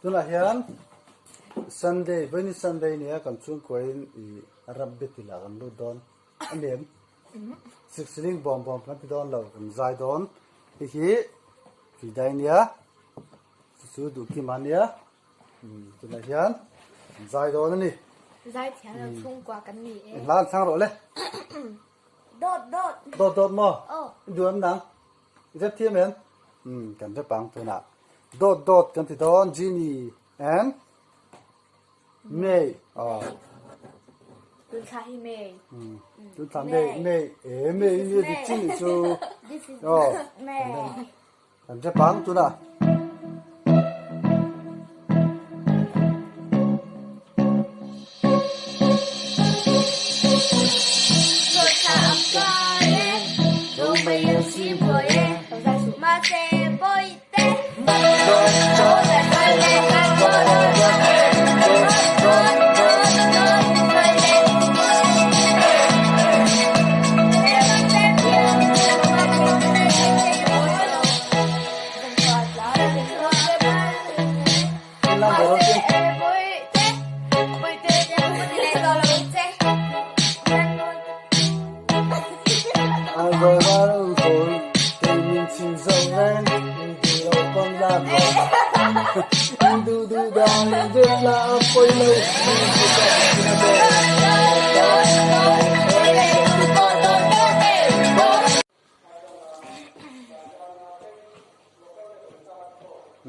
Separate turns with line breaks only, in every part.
Tunah hian Sunday, vawiin Sunday nia kan chhungkuain i Rabbi tila kan lut dawn a ni em? Siksiling bawm bawm kan ti dawn lo, kan zai dawn. Hei hi Fidai nia, chu chu Duhkima nia, tunah hian kan zai dawn a ni.
Zai thiam lo chhungkua kan ni e.
Hla an thlang rawh le.
Dawt dawt.
Dawt dawt maw? I duh em nang? I zep thiam em? Umm kan rep ang tunah. Dawt dawt kan ti dawn Genie and May. Aw.
Tun thla hi May.
Umm tun thla May May e May hi dik chin ni chu.
This is
Aw.
May.
Kan rep ang tunah.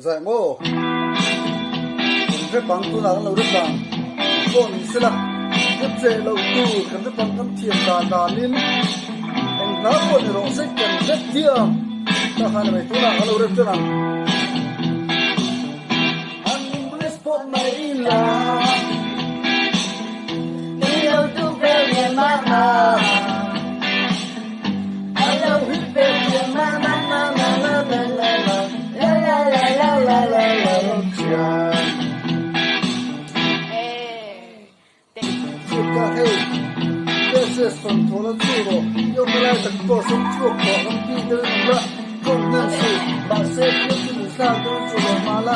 Zai maw? Kan rep ang tunah kan lo rep ang pawh ni sela rep che loh tur kan rep ang kan thiam dan danin eng hna pawh ni rawh se kan rep thiam ta khan a mai tunah kan lo rep ṭan ang. An English pawh mai la ni lo duh vel nge mahna I lo hit vel nge mahna na na na na na na la la la la la la la la chian Chika hei Ss thawnthawn a chu rawh i awmna lai tak pawh sawm chhuak tawh ang tih deuhin awm la tawng hnem suh mahse thil chu min hlan dawn chu lo hma la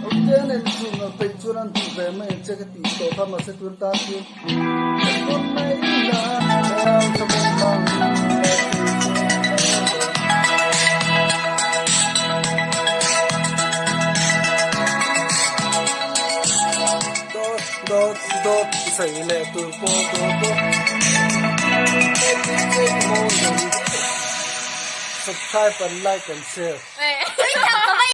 awmte nen chu ngal peih chuan an duh ve mai ang che ka tih tawh kha mahse tun tan chuan ka tawn mai la hmel tha bawk mang Dawt dawt dawt sawi leh tur pawh dawt dawt Subscribe and like and share.